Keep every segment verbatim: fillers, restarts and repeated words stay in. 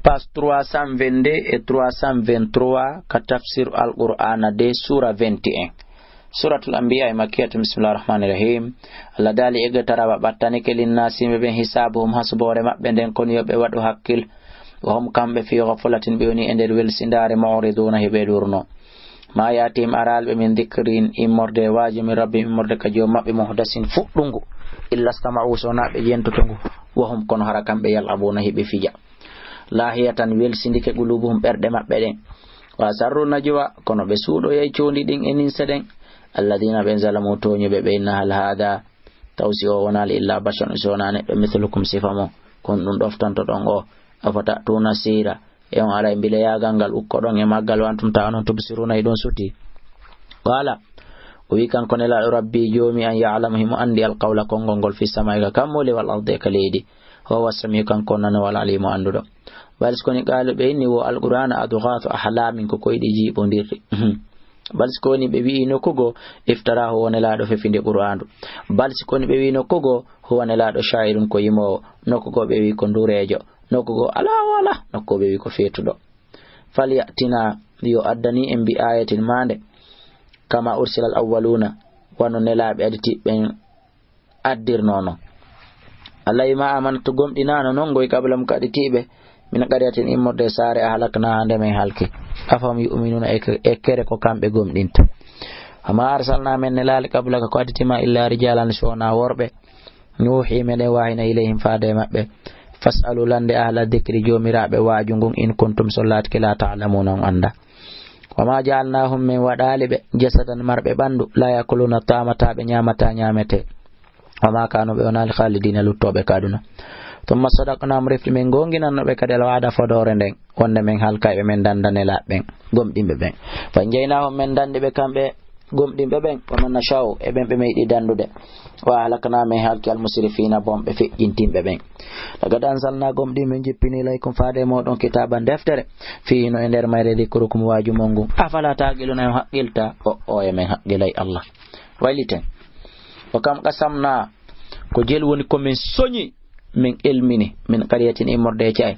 Page trois cent vingt-deux et trois cent vingt-trois ka tafsir Alqur'aana de, suura vingt et un. Suuratul Anbiyaa e Makkiyatun, bismillaahi rahmaani rahiim. Allah daali, eggataraa wa ɓattanike linnaasi yimɓe ɓen, hisaabuhum, hasboore maɓɓe nden, kon yo ɓe waɗu hakkil. Wa hum, kamɓe, fii gaflatin, ɓe woni e nder welsindaare, mu'riduuna, hiɓe ɗuurno. Maa yaatihim, araali ɓe, min dikrin, immorde e waaju, min rabbihim, immorde ka joom maɓɓe, muhdasin, fuɗɗungu, illa stama'u, so wonaa ɓe ƴentoto ngu, wa hum, kono hara kamɓe, yal'abuuna, hiɓe fija. Laahiyatan, welsindike, quluubuhum, ɓerɗe maɓɓe ɗen. Wa asarru najwa, kono ɓe suuɗoyay coondi ɗin e ninse ɗen. Alladiina, ɓen, zalamu, tooñuɓe ɓe, inna, hal haada, taw si o wonaali, illa basharun, si wonaa neɗɗo, mithlukum, sifa mo, kon ɗum ɗoftantoɗon o. Afata'tuuna sihra, e on aray mbileyaagal ngal ukkoɗon e maggal, wa antum, tawa onon, tubsiruuna, hiɗon suti. Qaala, o wi kanko Nelaaɗo, Rabbi, Joomi an, ya'lamu, himo anndi, alqawla, konngol ngol, fi samaa'i, ka kammuuli, wal ardi, e ka leydi. Wa huwa samii'u, kanko on nanoowo, al aliimu, annduɗo. Bal si ko woni qaalu ɓe inni wo Alqur'aana adghaasu ahlaamin, ko koyɗi jiiɓondirɗi. Bal si ko woni ɓe wi'i nokku goo, iftaraahu, wo Nelaaɗo fefi nde Qur'aandu. Bal si ko woni ɓe wi'i nokku goo, huwa Nelaaɗo shaa'irun, ko yimoowo. Nokku goo ɓe wi'i ko ndureejo. Nokku goo alaa o alaa. Nokku goo ɓe wi'i ko feetuɗo. Falya'tinaa, yo addani en, bi aayatin, maande, kamaa ursilal awwaluuna, wano nelaaɓe aditiiɓe ɓen addirnoo non. Allah wi, maa aamanat, gomɗinaano non ngoy, qablahu, ko aditiiɓe, min qaryatin, immorde e saare, ahlaknaahaa, nde men halki. Afahum yu'minuuna, e, e kere ko kamɓe gomɗinta. Wa maa arsalnaa, men nelaali, qablaka, ko aditi maa, illaa rijaalan, si wonaa worɓe, nuuhii, meɗen wahyina, ilayhim, faade e maɓɓe. Fas'aluu, lande, ahla dikri, joomiraaɓe waaju ngun, in kuntum, so laatike, laa ta'lamuuna, on anndaa. Wa maa ja'alnaahum, men waɗaali ɓe, jasadan, marɓe ɓanndu, laa ya'kuluuna ta'aama, taa ɓe ñaamataa ñaametee. Wa maa kaanuu, ɓe wonaali, khaalidiina, luttooɓe ka aduna. Thumma sadaqnaahum, refti men goonginanno ɓe kadi, al wa'da, fodoore nden, wonde men halkay ɓe, men danda nelaaɓe ɓen, gomɗinɓe ɓen. Fa anjaynaahum, men dandi ɓe kamɓe gomɗinɓe ɓen, wa man nashaa'u, e ɓen ɓe meɗi dandude. Wa ahlaknaa, men halki, al musrifiina, bonɓe feƴƴintinɓe ɓen. Laqad anzalnaa, gomɗin men jippini, ilaykum, faade e mooɗon, kitaaban, deftere, fiihi, no e nder mayre, dikrukum, waaju mon ngun. Afalaa ta'qiluuna, on haqqiltaa? O'oye, men haqqilay, Allah. Wayliten. Wa kam qasamnaa, ko jelu woni ko men soñi, men elmini, min qaryatin, immorde e ca'e,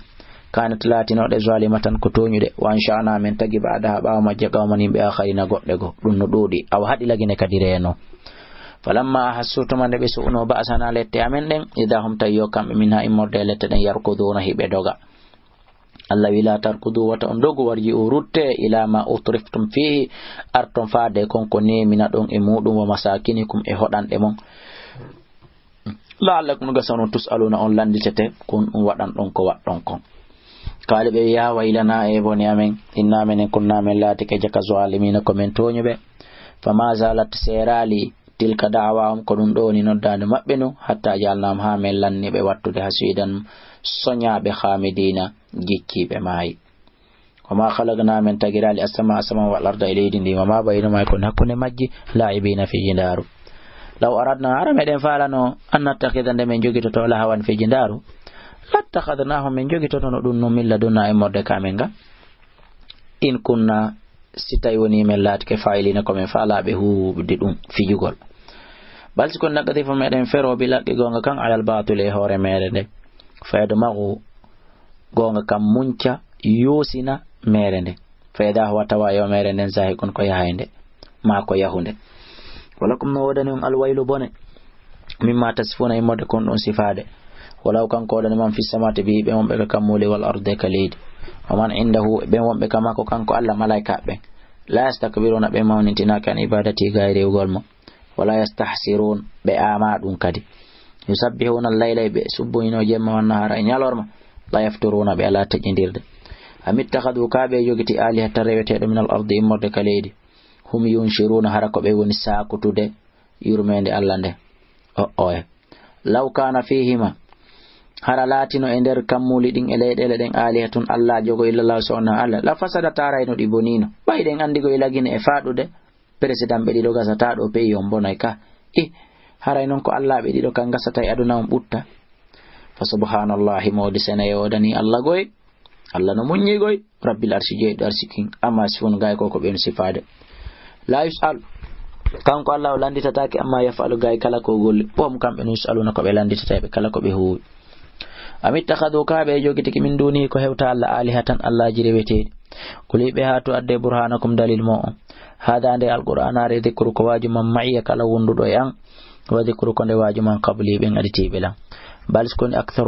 kaanat, laatinooɗe, zalimatan, ko tooñuɗe, wa ansha'naa, men tagi, ba'dahaa, ɓaawo majje, qawman, yimɓe, aakhariina, goɗɗe goo, ɗum no ɗuuɗi, awa haɗi lagine kadi reeno. Falammaa ahassu, tuma nde ɓe su'unoo, ba'sanaa, lette amen ɗen, idaa hum, tawi yo kamɓe, minhaa, immorde e lette ɗen, yarkuduuna, hiɓe doga. Allah wi, laa tarkuduu, wata on dogu, warji'uu, ruttee, ilaa maa utriftum fiihi, arton faade kon ko neemina ɗon e muuɗum, wa masaakinikum, e hoɗanɗe mon, la'allakum, gasa onon, tus'aluuna, on lannditete, kon ɗum waɗanɗon ko waɗɗon kon. Qaalu, ɓe wi, yaa waylanaa, e bone amen, innaa, menen, kunnaa, men laatike, jaka, zaalimiina, ko men tooñuɓe. Famaa zaalat, seeraali, tilka da'waahum, ko ɗum ɗoo woni noddaandu maɓɓe ndun, hattaa ja'alnaahum, haa men lanni ɓe wattude, hasiidan, soñaaɓe, khaamidiina, gicciiɓe, maayi. Wa maa khalaqnaa, men tagiraali, as-samaa'a, asamaan, wal arda, e leydi ndin, wa maa baynahumaa, e ko woni hakkunde majji, laa'ibiina, fijindaaru. Law aradnaa, hara meɗen faalano, an nattakhidha, nde men jogitoto, lahawan, fijindaaru, lattakhadhnaahu, men jogitotono ɗum non, min ladunnaa, immorde ka amen ga. In kunnaa, si tawi wonii men laatike, faa'iliina, ko men faalaaɓe huuwde ɗum fijugol. Bal si ko woni, naqdhifu, meɗen feroo, bil haqqi, goonga kan, alal baatili, e hoore meere nde. Fa yadmaghu, goonga kan munca, yoosina meere nde. Fa idaa huwa, tawa yo meere nden, zaahiqun, ko yahaynde, maa ko yahunde. Wa lakum, no woodani on, al waylu, bone, mimmaa tasifuuna, immorde ko on ɗon sifaade. Wa lahu, kanko woodani man, fis samaawaati, ɓe wonɓe ka kammuuli, wal ardi, e ka leydi. Wa man indahu, ɓen wonɓe ka makko, kanko Allah, malaa'ikaaɓe ɓen. Laa yastakbiruuna, ɓe mawnintinaaki, an ibaadatii, ga e rewugol mo. Wa laa yastahsiruun, ɓe aamaa ɗum kadi. Yusabbihuuna al-layla, ɓe subboyinoo jemma, wan nahaara, e ñalorma. Laa yafturuuna, ɓe alaa taƴindirde. Am ittakhaduu, kaa ɓe jogiti, aalihatan, reweteeɗo, minal ardi, immorde ka leydi. Hum yunshiruuna, hara ko ɓe woni saakutude yurmeende Allah nden. O'oye. Law kaana fiihimaa, hara laatino e nder kammuuli ɗin e leyɗeele ɗen, aalihatun, allaajo goo, illallah, so wonaa Allah, la fasadataa, haray no ɗi boniino. Ɓay ɗen anndi goo e lagine e faaɗude, président ɓe ɗiɗo gasataa ɗoo, pays on bonay ka. I, haray non ko allaaɓe ɗiɗo kan gasata e aduna on ɓutta. Fa subhaanallahi, moodi sene e woodanii Allah goy. Allah no muññii goy. Rabbil arshi, jeyɗo arshi kin. Ammaa yasifuun, gaay ko ko ɓen sifaade. Laa yus'alu, kanko Allah o lannditataake, ammaa yaf'alu, gaay kala ko o golli. Wa hum, kamɓe no, yus'aluuna, ko ɓe lannditata, ɓe kala ko ɓe huuwi. Am ittakhadhu, kaa ɓe jogitiki, min dunihi, ko hewta Allah, alihatan, Allaaji reweteeɗi. Qul, ɓe haatu adde burhanakum, dalil mo on. Hada, nde Alqur'aanaare, dhikru, ko waaju man ma'iya, kala wonduɗo e an. Wa dhikru, ko nde waaju man qabli, ɓen aditiiɓe lan. Bal, sikoni, aktharuhum,